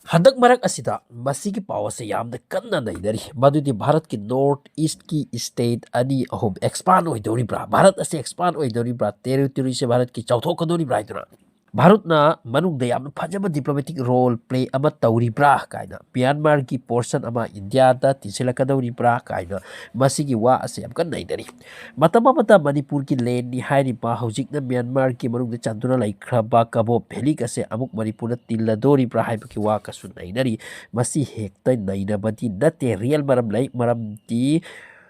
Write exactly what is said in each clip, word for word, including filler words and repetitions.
ꯍꯟꯗꯛ ꯃꯔꯛ ꯑꯁꯤꯗ ꯃꯁꯤꯒꯤ ꯄꯥꯎ ꯑꯁꯦ ꯌꯥꯝꯅ ꯀꯟꯅ ꯅꯩꯅꯔꯤ, ꯃꯗꯨꯗꯤ ꯚꯥꯔꯠꯀꯤ ꯅꯣꯔꯠ ꯏꯁꯀꯤ ꯁ꯭ꯇꯦꯠ ꯑꯅꯤ ꯑꯍꯨꯝ ꯑꯦꯛꯁꯄꯥꯟ ꯑꯣꯏꯗꯧꯔꯤꯕ꯭ꯔꯥ, ꯚꯥꯔꯠ ꯑꯁꯦ ꯑꯦꯛꯁꯄꯥꯟ ꯑꯣꯏꯗꯧꯔꯤꯕ꯭ꯔꯥ, ꯇꯦꯔꯤꯇꯣꯔꯤꯁꯦ ꯚꯥꯔꯠꯀꯤ ꯆꯥꯎꯊꯣꯛꯀꯗꯧꯔꯤꯕ꯭ꯔꯥ ꯍꯥꯏꯗꯨꯅ, ꯚꯥꯔꯠꯅ ꯃꯅꯨꯡꯗ ꯌꯥꯝꯅ ꯐꯖꯕ ꯗꯤꯄ꯭ꯂꯣꯃꯦꯇꯤꯛ ꯔꯣꯜ ꯄ꯭ꯂꯦ ꯑꯃ ꯇꯧꯔꯤꯕ꯭ꯔꯥ ꯀꯥꯏꯅ, ꯃ꯭ꯌꯥꯟꯃꯥꯔꯒꯤ ꯄꯣꯔꯁꯟ ꯑꯃ ꯏꯟꯗꯤꯌꯥꯗ ꯇꯤꯟꯁꯤꯜꯂꯛꯀꯗꯧꯔꯤꯕ꯭ꯔꯥ ꯀꯥꯏꯅ, ꯃꯁꯤꯒꯤ ꯋꯥ ꯑꯁꯦ ꯌꯥꯝ ꯀꯟꯅ ꯅꯩꯅꯔꯤ꯫ ꯃꯇꯝ ꯑꯃꯗ ꯃꯅꯤꯄꯨꯔꯒꯤ ꯂꯦꯟꯅꯤ ꯍꯥꯏꯔꯤꯕ, ꯍꯧꯖꯤꯛꯅ ꯃ꯭ꯌꯥꯟꯃꯥꯔꯒꯤ ꯃꯅꯨꯡꯗ ꯆꯟꯗꯨꯅ ꯂꯩꯈ꯭ꯔꯕ ꯀꯕꯣꯛ ꯚꯦꯂꯤ ꯑꯁꯦ ꯑꯃꯨꯛ ꯃꯅꯤꯄꯨꯔꯗ ꯇꯤꯜꯂꯗꯣꯔꯤꯕ꯭ꯔꯥ ꯍꯥꯏꯕꯒꯤ ꯋꯥ ꯀꯁꯨ ꯅꯩꯅꯔꯤ꯫ ꯃꯁꯤ ꯍꯦꯛꯇ ꯅꯩꯅꯕꯗꯤ ꯅꯠꯇꯦ, ꯔꯤꯌꯦꯜ ꯃꯔꯝ ꯂꯩ꯫ ꯃꯔꯝꯗꯤ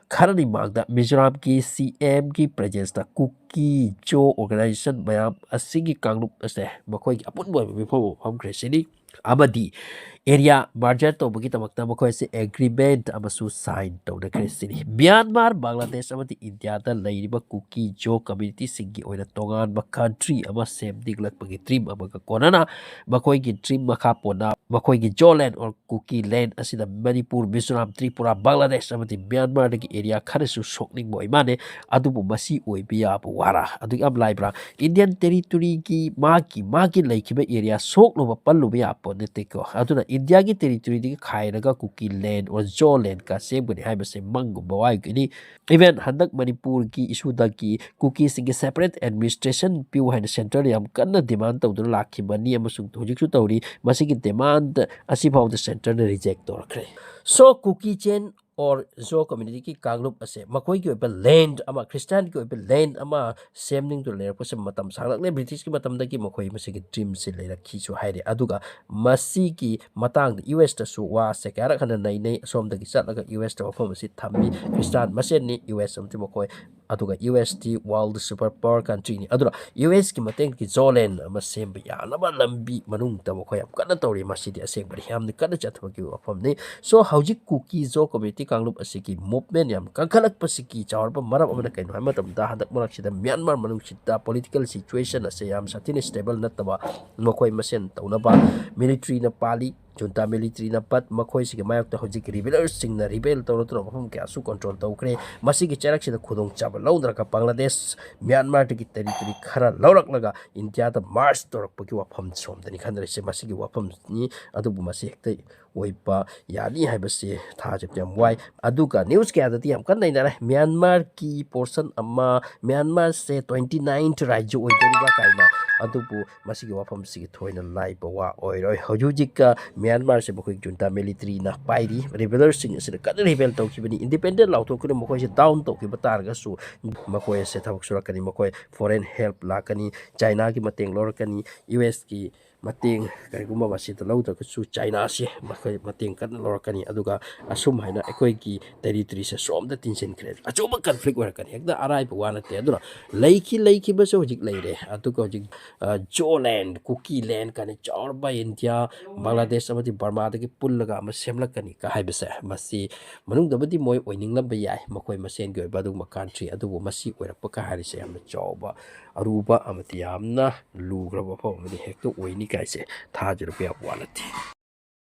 ꯈꯔꯅꯤ ꯃꯥꯡꯗ ꯃꯤꯖꯣꯔꯥꯝꯒꯤ ꯁꯤ ꯑꯦꯝꯒꯤ ꯄ꯭ꯔꯦꯖꯦꯟꯁꯇ ꯀꯨꯀꯤ ꯖꯣ ꯑꯣꯔꯒꯅꯥꯏꯖꯦꯁꯟ ꯃꯌꯥꯝ ꯑꯁꯤꯒꯤ ꯀꯥꯡꯂꯨꯞ ꯑꯁꯦ ꯃꯈꯣꯏꯒꯤ ꯑꯄꯨꯟꯕ ꯑꯣꯏꯕ ꯃꯤꯐꯝ ꯑꯃ ꯐꯝꯈ꯭ꯔꯦ ꯁꯤꯅꯤ꯫ ꯑꯃꯗꯤ ꯑꯦꯔꯤꯌꯥ ꯃꯥꯔꯖꯔ ꯇꯧꯕꯒꯤꯗꯃꯛꯇ ꯃꯈꯣꯏ ꯑꯁꯤ ꯑꯦꯒ꯭ꯔꯤꯃꯦꯟꯠ ꯑꯃꯁꯨ ꯁꯥꯏꯟ ꯇꯧꯅꯈ꯭ꯔꯦ ꯁꯤꯅꯤ꯫ ꯃ꯭ꯌꯥꯟꯃꯥꯔ, ꯕꯪꯒ꯭ꯂꯥꯗꯦꯁ ꯑꯃꯗꯤ ꯏꯟꯗꯤꯌꯥꯗ ꯂꯩꯔꯤꯕ ꯀꯨꯀꯤ ꯖꯣ ꯀꯝꯃ꯭ꯌꯨꯅꯤꯇꯤꯁꯤꯡꯒꯤ ꯑꯣꯏꯅ ꯇꯣꯉꯥꯟꯕ ꯀꯟꯇ꯭ꯔꯤ ꯑꯃ ꯁꯦꯝꯅꯤꯡꯂꯛꯄꯒꯤ ꯗ꯭ꯔꯤꯝ ꯑꯃꯒ ꯀꯣꯟꯅꯅ ꯃꯈꯣꯏꯒꯤ ꯗ꯭ꯔꯤꯝ ꯃꯈꯥ ꯄꯣꯟꯅ ꯃꯈꯣꯏꯒꯤ ꯖꯣꯂꯦꯟ ꯑꯣꯔ ꯀꯨꯀꯤ ꯂꯦꯟ ꯑꯁꯤꯗ ꯃꯅꯤꯄꯨꯔ, ꯃꯤꯖꯣꯔꯥꯝ, ꯇ꯭ꯔꯤꯄꯨꯔꯥ, ꯕꯪꯒ꯭ꯂꯥꯗꯦꯁ ꯑꯃꯗꯤ ꯃ꯭ꯌꯥꯟꯃꯥꯔꯗꯒꯤ ꯑꯦꯔꯤꯌꯥ ꯈꯔꯁꯨ ꯁꯣꯛꯅꯤꯡꯕ ꯑꯣꯏ ꯃꯥꯜꯂꯦ꯫ ꯑꯗꯨꯕꯨ ꯃꯁꯤ ꯑꯣꯏꯕ ꯌꯥꯕ ꯋꯥꯔꯥ? ꯑꯗꯨ ꯌꯥꯝ ꯂꯥꯏꯕ꯭ꯔꯥ? ꯏꯟꯗꯤꯌꯟ ꯇꯦꯔꯤꯇꯣꯔꯤꯒꯤ ꯃꯥꯒꯤ, ꯃꯥꯒꯤ ꯂꯩꯈꯤꯕ ꯑꯦꯔꯤꯌꯥ ꯁꯣꯛꯂꯨꯕ ꯄꯜꯂꯨꯕ ꯌꯥꯕ ꯄꯣꯠ ꯅꯠꯇꯦꯀꯣ꯫ ꯑꯗꯨꯅ ꯏꯟꯗꯤꯌꯥꯒꯤ ꯇꯦꯔꯤꯇꯣꯔꯤꯗꯒꯤ ꯈꯥꯏꯔꯒ ꯀꯨꯀꯤ ꯂꯦꯟ ꯑꯣꯔ ꯖꯣ ꯂꯦꯟꯒ ꯁꯦꯝꯒꯅꯤ ꯍꯥꯏꯕꯁꯦ ꯃꯪꯒꯨꯝꯕ ꯋꯥꯏꯒꯅꯤ꯫ ꯏꯚꯦꯟ ꯍꯟꯗꯛ ꯃꯅꯤꯄꯨꯔꯒꯤ ꯏꯁꯨꯗꯒꯤ ꯀꯨꯀꯤꯁꯤꯡꯒꯤ ꯁꯦꯄꯔꯦꯠ ꯑꯦꯗꯃꯤꯅꯤꯁꯇ꯭ꯔꯦꯁꯟ ꯄꯤꯌꯨ ꯍꯥꯏꯅ ꯁꯦꯟꯇꯔꯗ ꯌꯥꯝ ꯀꯟꯅ ꯗꯤꯃꯥꯟ ꯇꯧꯗꯨꯅ ꯂꯥꯛꯈꯤꯕꯅꯤ ꯑꯃꯁꯨꯡ ꯍꯧꯖꯤꯛꯁꯨ ꯇꯧꯔꯤ꯫ ꯃꯁꯤꯒꯤ ꯗꯤꯃꯥꯟ ꯑꯁꯤꯐꯥꯎꯗ ꯁꯦꯟꯇꯔꯅ ꯔꯤꯖꯦꯛ ꯇꯧꯔꯛꯈ꯭ꯔꯦ꯫ ꯁꯣ ꯀꯨꯀꯤ ꯆꯦꯟ ꯑꯣꯔ ꯖꯣ ꯀꯝꯃ꯭ꯌꯨꯅꯤꯇꯤꯒꯤ ꯀꯥꯡꯂꯨꯞ ꯑꯁꯦ ꯃꯈꯣꯏꯒꯤ ꯑꯣꯏꯕ ꯂꯦꯟ ꯑꯃ, ꯈ꯭ꯔꯤꯁꯇꯥꯟꯒꯤ ꯑꯣꯏꯕ ꯂꯦꯟ ꯑꯃ ꯁꯦꯝꯅꯤꯡꯗꯨꯅ ꯂꯩꯔꯛꯄꯁꯦ ꯃꯇꯝ ꯁꯥꯡꯂꯛꯂꯦ꯫ ꯕ꯭ꯔꯤꯇꯤꯁꯀꯤ ꯃꯇꯝꯗꯒꯤ ꯃꯈꯣꯏ ꯃꯁꯤꯒꯤ ꯗ꯭ꯔꯤꯝꯁꯦ ꯂꯩꯔꯛꯈꯤꯁꯨ ꯍꯥꯏꯔꯦ꯫ ꯑꯗꯨꯒ ꯃꯁꯤꯒꯤ ꯃꯇꯥꯡꯗ ꯌꯨ ꯑꯦꯁꯇꯁꯨ ꯋꯥꯁꯦ ꯀꯌꯥꯔꯛ ꯍꯟꯅ ꯅꯩꯅꯩ꯫ ꯑꯁꯣꯝꯗꯒꯤ ꯆꯠꯂꯒ ꯌꯨ ꯑꯦꯁꯇ ꯋꯥꯐꯝ ꯑꯁꯤ ꯊꯝꯃꯤ꯫ ꯈ꯭ꯔꯤꯁꯇꯥꯟ ꯃꯁꯦꯟꯅꯤ ꯌꯨ ꯑꯦꯁ ꯑꯃꯗꯤ ꯃꯈꯣꯏ꯫ ꯑꯗꯨꯒ ꯌꯨ ꯑꯦꯁꯇꯤ ꯋꯥꯔꯜꯗ ꯁꯨꯄꯔ ꯄꯥꯋꯔ ꯀꯟꯇ꯭ꯔꯤꯅꯤ꯫ ꯑꯗꯨꯅ ꯌꯨ ꯑꯦꯁꯀꯤ ꯃꯇꯦꯡꯗꯒꯤ ꯖꯣꯂꯦꯟ ꯑꯃ ꯁꯦꯝꯕ ꯌꯥꯅꯕ ꯂꯝꯕꯤ ꯃꯅꯨꯡꯗ ꯃꯈꯣꯏ ꯌꯥꯝ ꯀꯟꯅ ꯇꯧꯔꯤ꯫ ꯃꯁꯤꯗꯤ ꯑꯁꯦꯡꯕꯅꯤ, ꯌꯥꯝꯅ ꯀꯟꯅ ꯆꯠꯊꯕꯒꯤ ꯋꯥꯐꯝꯅꯤ꯫ ꯁꯣ ꯍꯧꯖꯤꯛ ꯀꯨꯀꯤ ꯖꯣ ꯀꯝꯃ꯭ꯌꯨꯅꯤꯇꯤ ꯀꯥꯡꯂꯨꯞ ꯑꯁꯤꯒꯤ ꯃꯨꯚꯃꯦꯟ ꯌꯥꯝ ꯀꯟꯈꯠꯂꯛꯄꯁꯤꯒꯤ ꯆꯥꯎꯔꯕ ꯃꯔꯝ ꯑꯃꯅ ꯀꯩꯅꯣ ꯍꯥꯏꯕ ꯃꯇꯝꯗ, ꯍꯟꯗꯛ ꯃꯔꯛꯁꯤꯗ ꯃ꯭ꯌꯥꯟꯃꯥꯔ ꯃꯅꯨꯡꯁꯤꯗ ꯄꯣꯂꯤꯇꯤꯀꯦꯜ ꯁꯤꯆꯨꯋꯦꯁꯟ ꯑꯁꯦ ꯌꯥꯝ ꯁꯥꯊꯤꯅ ꯁ꯭ꯇꯦꯕꯜ ꯅꯠꯇꯕ, ꯃꯈꯣꯏ ꯃꯁꯦꯟ ꯇꯧꯅꯕ ꯃꯤꯂꯤꯇ꯭ꯔꯤꯅ ꯄꯥꯜꯂꯤ꯫ ꯖꯨꯟꯇꯥ ꯃꯤꯂꯤꯇ꯭ꯔꯤꯅ ꯄꯠ ꯃꯈꯣꯏꯁꯤꯒꯤ ꯃꯥꯌꯣꯛꯇ ꯍꯧꯖꯤꯛ ꯔꯤꯕꯦꯂꯔꯁꯤꯡꯅ ꯔꯤꯕꯦꯜ ꯇꯧꯔ ꯇꯧꯔ ꯃꯐꯝ ꯀꯌꯥꯁꯨ ꯀꯟꯇ꯭ꯔꯣꯜ ꯇꯧꯈ꯭ꯔꯦ꯫ ꯃꯁꯤꯒꯤ ꯆꯩꯔꯛꯁꯤꯗ ꯈꯨꯗꯣꯡꯆꯥꯕ ꯂꯧꯗ꯭ꯔꯒ ꯕꯪꯒ꯭ꯂꯥꯗꯦꯁ ꯃ꯭ꯌꯥꯟꯃꯥꯔꯗꯒꯤ ꯇꯦꯔꯤꯇꯣꯔꯤ ꯈꯔ ꯂꯧꯔꯛꯂꯒ ꯏꯟꯗꯤꯌꯥꯗ ꯃꯥꯔꯆ ꯇꯧꯔꯛꯄꯒꯤ ꯋꯥꯐꯝ ꯁꯣꯝꯗꯅꯤ ꯈꯟꯅꯔꯤꯁꯦ꯫ ꯃꯁꯤꯒꯤ ꯋꯥꯐꯝꯅꯤ, ꯑꯗꯨꯕꯨ ꯃꯁꯤ ꯍꯦꯛꯇ ꯑꯣꯏꯕ ꯌꯥꯅꯤ ꯍꯥꯏꯕꯁꯤ ꯊꯥꯖꯕ ꯌꯥꯝ ꯋꯥꯏ꯫ ꯑꯗꯨꯒ ꯅ꯭ꯌꯨꯁ ꯀꯌꯥꯗꯗꯤ ꯌꯥꯝ ꯀꯟꯅ ꯅꯩꯅꯔꯦ, ꯃ꯭ꯌꯥꯟꯃꯥꯔꯒꯤ ꯄꯣꯔꯁꯟ ꯑꯃ, ꯃ꯭ꯌꯥꯟꯃꯥꯔꯁꯦ ꯇ꯭ꯋꯦꯟꯇꯤ ꯅꯥꯏꯟꯊ ꯔꯥꯏꯖ꯭ꯌ ꯑꯣꯏꯗꯣꯔꯤꯕ꯭ꯔꯥ ꯀꯥꯏꯅ꯫ ꯑꯗꯨꯕꯨ ꯃꯁꯤꯒꯤ ꯋꯥꯐꯝꯁꯤꯒꯤ ꯊꯣꯏꯅ ꯂꯥꯏꯕ ꯋꯥ ꯑꯣꯏꯔꯣꯏ꯫ ꯍꯧꯖꯤꯛ ꯍꯧꯖꯤꯛꯀ ꯃ꯭ꯌꯥꯟꯃꯥꯔꯁꯦ ꯃꯈꯣꯏ ꯖꯨꯟꯇꯥ ꯃꯤꯂꯤꯇ꯭ꯔꯤꯅ ꯄꯥꯏꯔꯤ꯫ ꯔꯤꯕꯦꯂꯔꯁꯤꯡ ꯑꯁꯤꯅ ꯀꯟꯅ ꯔꯤꯕꯦꯜ ꯇꯧꯈꯤꯕꯅꯤ꯫ ꯏꯟꯗꯤꯄꯦꯟꯗꯦꯟ ꯂꯥꯎꯊꯣꯛꯈꯤꯕꯅꯤ꯫ ꯃꯈꯣꯏꯁꯦ ꯗꯥꯎꯟ ꯇꯧꯈꯤꯕ ꯇꯥꯔꯒꯁꯨ ꯃꯈꯣꯏ ꯑꯁꯦ ꯊꯕꯛ ꯁꯨꯔꯛꯀꯅꯤ꯫ ꯃꯈꯣꯏ ꯐꯣꯔꯦꯟ ꯍꯦꯜꯞ ꯂꯥꯛꯀꯅꯤ, ꯆꯥꯏꯅꯥꯒꯤ ꯃꯇꯦꯡ ꯂꯧꯔꯛꯀꯅꯤ, ꯌꯨ ꯑꯦꯁꯀꯤ ꯃꯇꯦꯡ ꯀꯔꯤꯒꯨꯝꯕ ꯃꯁꯤꯗ ꯂꯧꯗ꯭ꯔꯒꯁꯨ ꯆꯥꯏꯅꯥꯁꯤ ꯃꯈꯣꯏ ꯃꯇꯦꯡ ꯀꯟꯅ ꯂꯧꯔꯛꯀꯅꯤ꯫ ꯑꯗꯨꯒ ꯑꯁꯨꯝ ꯍꯥꯏꯅ ꯑꯩꯈꯣꯏꯒꯤ ꯇꯦꯔꯤꯇꯣꯔꯤꯁꯦ ꯁꯣꯝꯗ ꯇꯤꯟꯁꯤꯟꯈ꯭ꯔꯦ꯫ ꯑꯆꯧꯕ ꯀꯟꯐ꯭ꯂꯤꯛ ꯑꯣꯏꯔꯛꯀꯅꯤ, ꯍꯦꯛꯇ ꯑꯔꯥꯏꯕ ꯋꯥ ꯅꯠꯇꯦ꯫ ꯑꯗꯨꯅ ꯂꯩꯈꯤ, ꯂꯩꯈꯤꯕꯁꯨ ꯍꯧꯖꯤꯛ ꯂꯩꯔꯦ꯫ ꯑꯗꯨꯒ ꯍꯧꯖꯤꯛ, ꯑ, ꯖꯣꯂꯦꯟ, ꯀꯨꯀꯤꯂꯦꯟ ꯀꯥꯏꯅ ꯆꯥꯎꯔꯕ ꯏꯟꯗꯤꯌꯥ, ꯕꯪꯒ꯭ꯂꯥꯗꯦꯁ ꯑꯃꯗꯤ ꯕꯔꯃꯥꯗꯒꯤ ꯄꯨꯜꯂꯒ ꯑꯃ ꯁꯦꯝꯂꯛꯀꯅꯤ ꯀ ꯍꯥꯏꯕꯁꯦ, ꯃꯁꯤ ꯃꯅꯨꯡꯗꯕꯨꯗꯤ ꯃꯣꯏ ꯑꯣꯏꯅꯤꯡꯂꯝꯕ ꯌꯥꯏ, ꯃꯈꯣꯏ ꯃꯁꯦꯟꯒꯤ ꯑꯣꯏꯕ ꯑꯗꯨꯒꯨꯝꯕ ꯀꯟꯇ꯭ꯔꯤ, ꯑꯗꯨꯕꯨ ꯃꯁꯤ ꯑꯣꯏꯔꯛꯄ ꯀ ꯍꯥꯏꯔꯤꯁꯦ ꯌꯥꯝꯅ ꯆꯥꯎꯕ, ꯑꯔꯨꯕ ꯑꯃꯗꯤ ꯌꯥꯝꯅ ꯂꯨꯈ꯭ꯔꯕ ꯋꯥꯐꯝ ꯑꯃꯗꯤ ꯍꯦꯛꯇ ꯑꯣꯏꯅꯤ ꯀꯥꯏꯁꯦ ꯊꯥꯖꯔꯨꯕ ꯌꯥꯕ ꯋꯥ ꯅꯠꯇꯦ꯫